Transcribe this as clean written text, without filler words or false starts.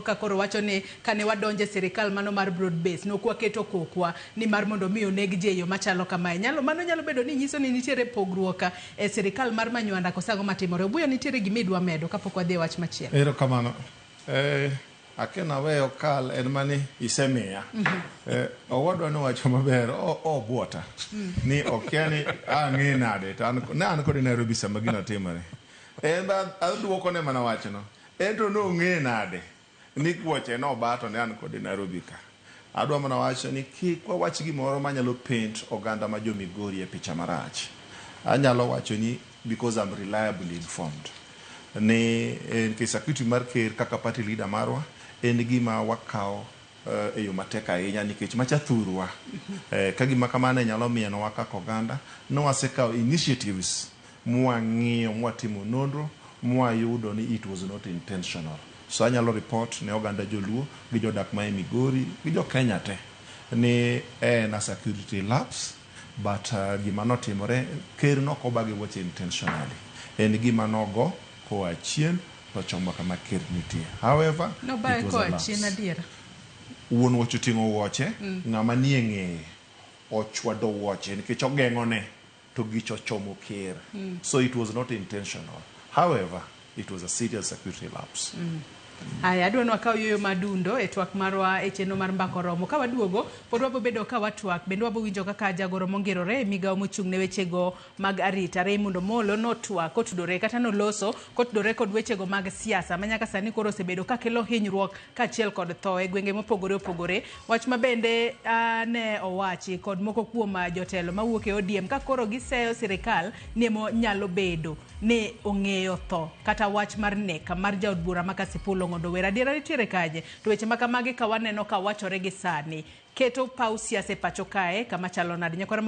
ka koro wacho ni kane wadonje sirikal mano mar broad base nok waketo kokwa ni mar mondo mi oneg ji e yo machalo kamae. Nyalo, mano nyalo bedo ni nyiso ni nitiere pogruok e sirikal mar Manywanda koso ang'o matimore. Obuyo nitiere gima idwa medo kapok wadhi e wach machielo. Erokamano. Eh, akia naweyo kal en mani isemiya. Eh, owadwa nowacho maber, obuota. Ni okia ni ang'e nade to an ne an kode Nairobi sama gino timore. En be aduokone mana wachno. En to nong'e nade ni wuoche noba to ne an kode Nairobi ka. Adwa mana wacho ni kik wawach gimoro manyalo paint oganda ma jo Migori e picha marach. Anyalo wacho ni because I'm reliably informed ni nikech security mar ker kaka party leader marwa en gima wakawo e yo matek ahinya nikech macha thurwa. Ka gima kamano nyalo mienowa kaka oganda, ne wasekawo initiatives mwang'iyo mwatimo nonro mwayudo ni it was not intentional. So anyalo report ne oganda joluo gi jodak ma e Migori gi jo Kenya te ni en a security lapse but gima notimore ker nok oba gi wuoche intentionally. En gima nogo koa chien to chomo kama ker nitie. However, Nobaye it was a koa lapse. chien adiera. Wuon wuoche oting'o wuoche, ng'ama nie ng'eye ochwado wuoche nikech ogeng'one to gicho ochomo ker. So it was not intentional. However, it was a serious security lapse. Aya, adwa ni wakaw yueyo madundo e twak marwa e chenro mar Mbaka Oromo. Ka waduogo, pod wabo bedo ka watwak, bende wabo winjo kaka jagoro mongirore e migawo mochung' ne wechego mag arita Raymond Omolo notwak kotudore kata noloso kotudore kod wechego mag siasa ma nyaka sani koro osebedo ka kelo hinyruok kaachiel kod tho e gwenge mopogore opogore. Wach ma bende ne owachi kod moko kuom jotelo mawuok e ODM ka koro giseyo sirikal ni emo nyalo bedo ni ong'eyo tho kata wach mar nek mar jaod bura ma Kasipul Ong'ondo Were. Adiera nitiere kanye? To weche ma kamagi ka waneno ka wachore gi sani keto paw siasa e pacho kae kama chalo nade? Nyakwara Mogi.